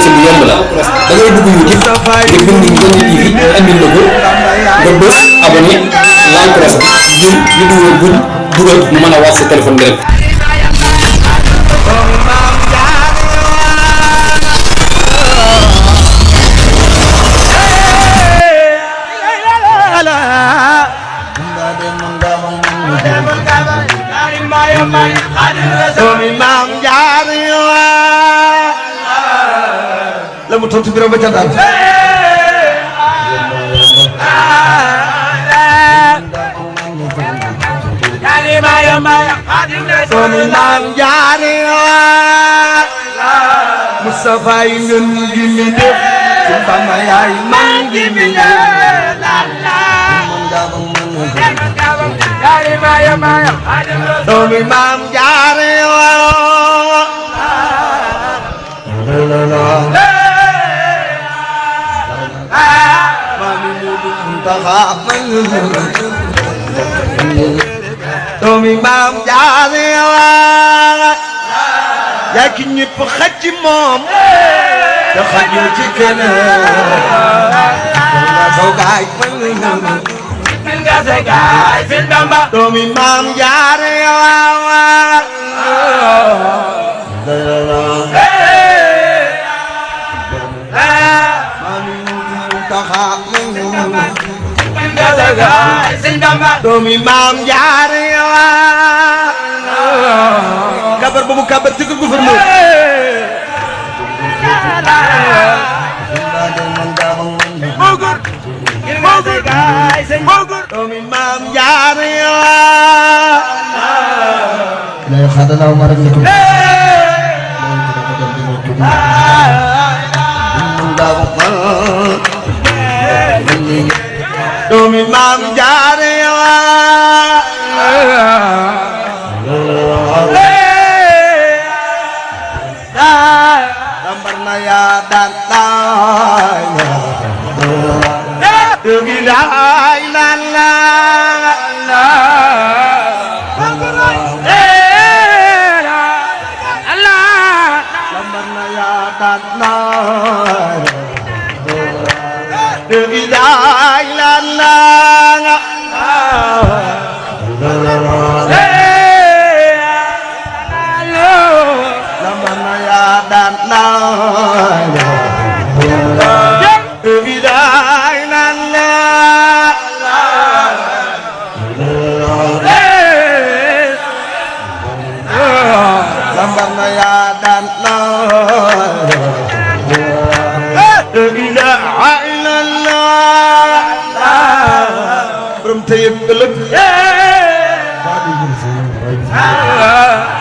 si lu yomb la da ngay dugg YouTube nga bind Ngoné TV andil la ko nga bës abonné laal cloche bi ngir vidéo buñ dugal mu mën a wàcc sa téléphone direct. la mu tontu biram ba ca daal doomi maam jaare Mustafa yi ngeen gi mi def ci Bamba yaay man gi mi doomi maam jaare doomi maam jaare yaa ki ñëpp xaj ci moom te xajul ci keneen doomi maam jaare doomi maam jaare kabar ba mu kabar ci gouverneur doomi maam jaare lay xadalaw ma rek ko doomi maam jaare lambar na yaa daan laay dëggi laay naan lambar na yaa daan laay dëggi laay naan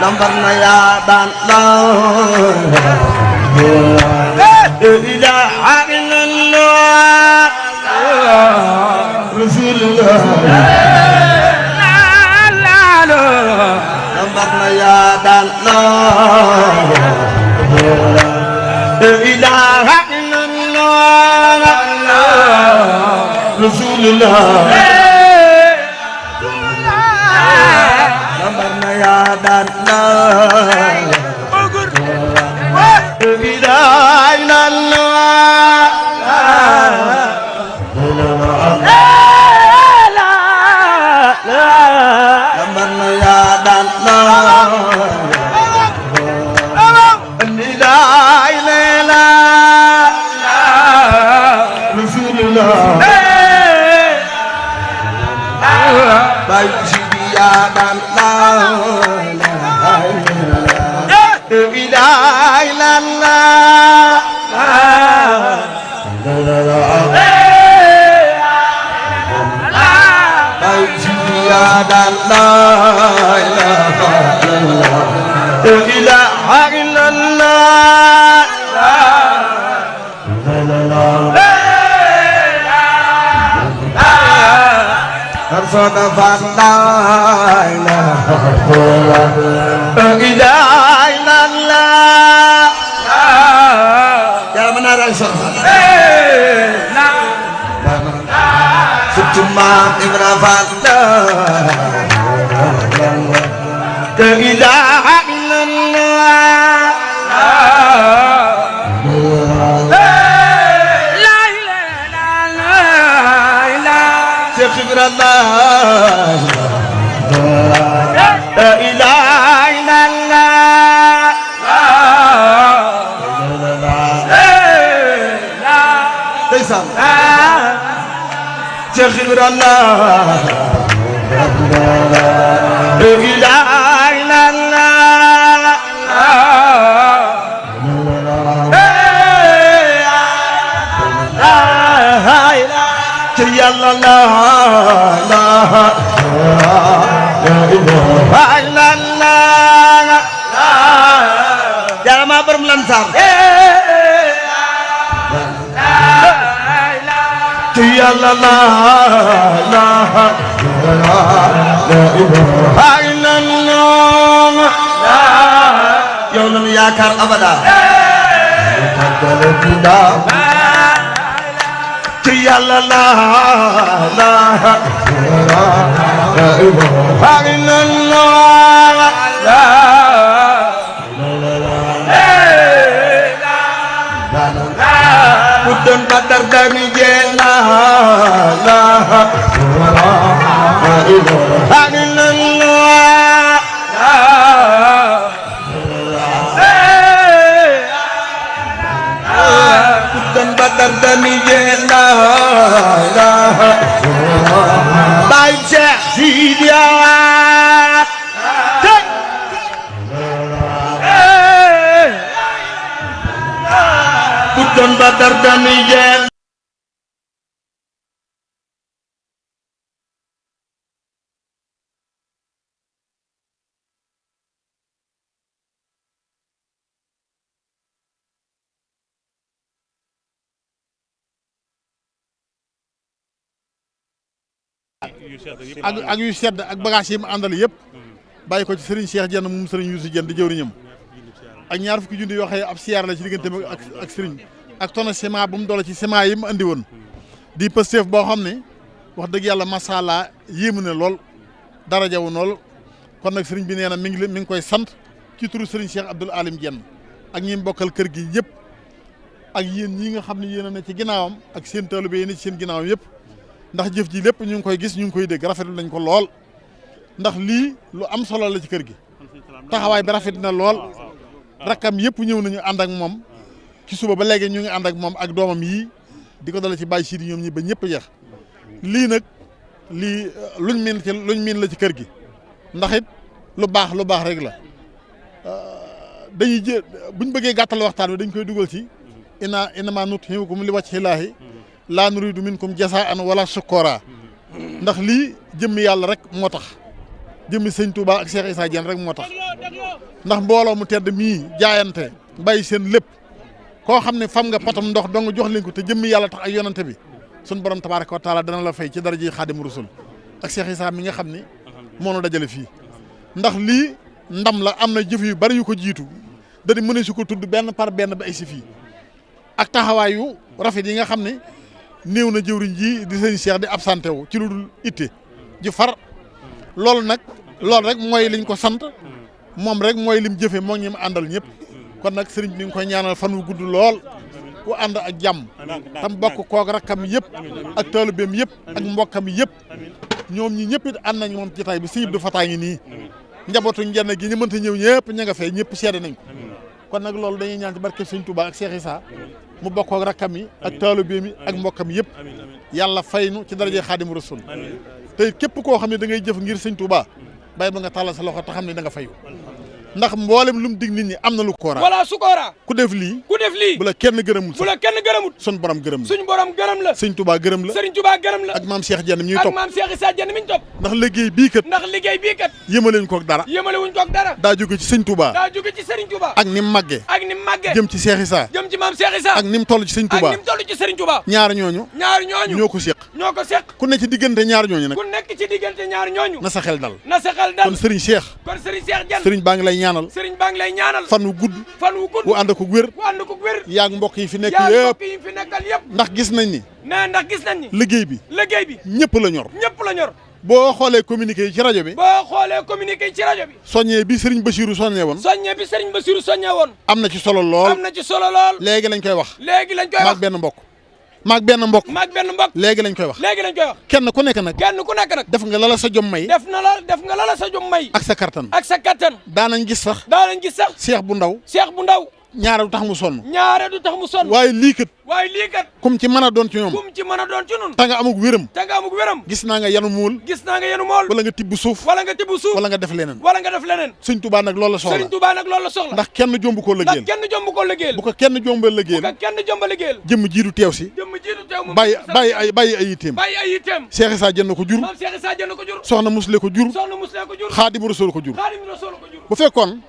lambar na yaa daan la ilaha illallah rasulullah lambar na yaa daan la ilaha illallah rasulullah yaa daan laay bidaay naan lambar na yaa daan laay bidaay leela rasulullah bay sidi yaa daan الله لا إله إلا الله ليس تغير الله لا إله إلا الله يا الله لا إله إلا الله يا ما برم لنصار يا الله لا إله إلا الله يوم يا كار أبدا يا الله لا إله إلا الله بدن بدر دني جلا لا إله إلا الله بدن بدر دني جلا لا باي شيخ سيديا بدن بدر دني جلا ak yu sedd ak bagage yi mu àndal yëpp bàyyi ko ci Serigne Cheikh Diène moom Serigne Youssou Diène di jëwriñam ak ñaar fukki junni yoo xam ne ab siyaar la ci diggante ak Serigne ak tonne ciment bu mu doole ci ciment yi mu andi woon di pësteef boo xam ne wax dëgg yàlla macha allah yéemu ne lool dara jawu nool kon nag Serigne bi nee na mi ngi koy sant ci turu Serigne Cheikh Abdoul Alim Diène ak ñi bokkal kër gi yëpp ak yéen ñi nga xam ne yéen a ne ci ginnaawam ak seen taalibe yi ne ci seen ginnaawam yëpp. ndax jëf ji lépp ñu ngi koy gis ñu ngi koy dégg rafetlu nañ ko lool ndax lii lu am solo la ci kër gi taxawaay bi rafet na lool rakkam yëpp ñëw nañu ànd ak moom ci suba ba léegi ñu ngi ànd ak moom ak doomam yii di ko dala ci bàyyi siidi ñoom ñi ba ñëpp jeex lii nag lii luñ miin la ci kër gi ndax it lu baax rek la dañuy buñ bëggee gàttal waxtaan wi dañ koy dugal ci innamaa nut'imukum li wajhi llaahi laa nuriidu minkum jazaa'an wala shukura ndax lii jëmmi yàlla rek moo tax jëmmi sëñ Touba ak Cheikh Issa Diène rek moo tax ndax mbooloo mu tedd mii jaayante bàyyi seen lépp koo xam ne fam nga potam ndox dong jox leen ko te jëmmi yàlla tax ak yonante bi sun borom tabaaraka wa taala dana la fay ci daraja yi Xaadimu Rasuul ak Cheikh Issa mi nga xam ni moo nu dajale fii ndax lii ndam la am na jëf yu bari yu ko jiitu da di mëne su ko tudd benn par benn ba ay si fii ak taxawaay yu rafet yi nga xam ne néew na jëwriñ ji di sëñ Cheikh di absenté wu ci lu dul itte ji far loolu rek mooy liñ ko sant moom rek mooy lim jëfe moo ñi mu àndal ñëpp kon nag sëriñ bi nga koy ñaanal fan wu gudd lool ku ànd ak jàmm tam bokk koog rakkam yëpp ak taalibeem yëpp ak mbokkam yëpp ñoom ñi ñëpp it ànd nañ moom ci tay bi sëñ Abdou Fatah ngi nii njabootu njenn gi ñu mënta ñëw ñëpp ña nga fee ñëpp seede nañ ko kon nag loolu dañuy ñaan ci barke sëñ Touba ak Cheikh Issa mu bokk ak rakkam yi ak taalibeem yi ak mbokkam yëpp yàlla fay nu ci daraje Xaadimu Rasuul te képp koo xam ne da ngay jëf ngir sëñ Touba bay ba nga tàllal sa loxo te xam ne da nga fayu ndax mboolem lu mu dig nit ñi am na lu koora wala su koora ku def lii bu la kenn gërëmul suñ borom gërëm la sëñ Touba gërëm la ak maam Cheikh Diène mi ñuy topp ndax liggéey bii kat yëmaleen koog dara daa jóge ci sëñ Touba ak ni mu màggee jëm ci Cheikh Issa maam Cheikh Issa ak ni mu toll ci sëñ Touba ñaar ñooñu ñoo ko séq ku nekk ci diggante ñaar ñooñu nag na sa xel dal kon sëriñ Cheikh sëriñ baa ngi lay ñaanal fan wu gudd wu ànd ko wér yaag mbokk yi fi nekk yëpp ndax gis nañ ni liggéey bi ñëpp la ñor boo xoolee communiqué yi ci rajo bi soññee bi Serigne Bassirou soññee woon am na ci solo lool léegi lañ koy wax maag benn mbokk maag benn mbokk léegi lañ koy wax kenn ku nekk nag def nga lala sa jom may sa jom may ak sa kattan daanañ gis sax seex bu ndaw ñaare du tax mu sonn waaye lii kat kum ci mën a doon ci ñoom ta nga amuk wéram gis naa nga yanu muul wala nga tibb suuf wala nga def leneen sëñ Tuubaa nag loolu la soxla ndax kenn jomb koo liggéeyal bu ko kenn jomba liggéeyal jëmm jiitu teew si bàyyi ay yitteem Cheikh Issa Diène ko jur soxna Musle ko jur Xaadimu Rasuul ko jur bu fekkoon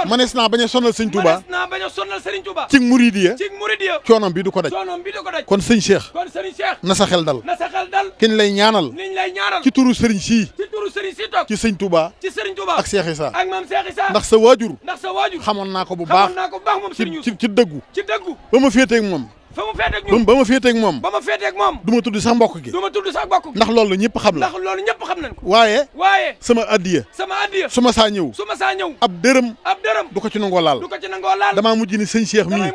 manees naa bañ a sonal sëñ Touba ci muridiya coonom bi du ko daj kon sëñ Cheikh na sa xel dal kiñ lay ñaanal ci turu sëriñ sii ci sëñ Touba ak Cheikh Issa ndax sa waajur xamoon naa ko bu baax ci dëggu ba ma féeteeg moom ba ma féeteeg moom du ma tudd sax mbokk gi ndax loolu ñëpp xam la ko waaye sama addiya su ma saa ñëw ab dërëm du ko ci nangoo laal damaa mujj ni sëñ Cheikh mii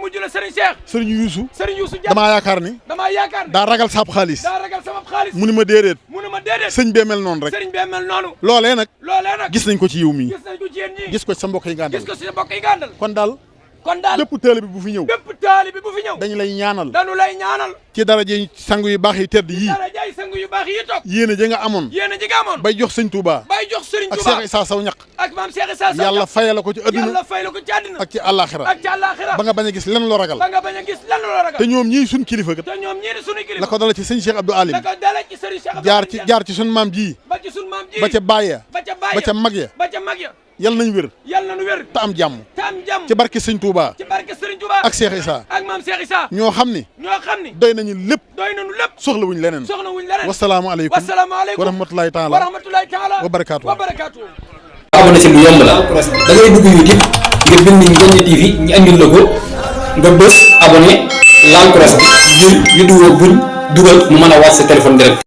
sëriñ Youssou damaa yaakaar ni daa ragal saab xaalis mu ni ma déedéet sëñ bee mel noonu rek loolee nag gis nañ ko ci yiw mii gis ko ci sa mbokk yi nga àndal kon daal bépp taalibe bu fi ñëw dañu lay ñaanal ci daraje sang yu baax yi tedd yii yéene ja nga amoon bay jox sëñ Touba ak Cheikh Issa saw ñaq yàlla fayal la ko ci adduna ak ci àllaaxira ba nga bañ a gis lenn loo ragal te ñoom ñii suñ kilifa kat la ko dala ci sëñ Cheikh Abdou Alim jaar ci suñ maam ji ba ca baay ya ba ca mag ya yal nañ wér te am jàmm ci barke sëñ Touba ak Cheikh Issa ñoo xam ni doy nañu lépp soxlawuñ leneen wasalaamu aleykum wa rahmatulahi taala wa barakaatu abonné ci lu yomb la da ngay dugg YouTube nga bind Ndiéné TV ñu andil la ko nga bës abonné laal cloche bi ngir vidéo buñ dugal mu mën a wàcc sa téléphone direct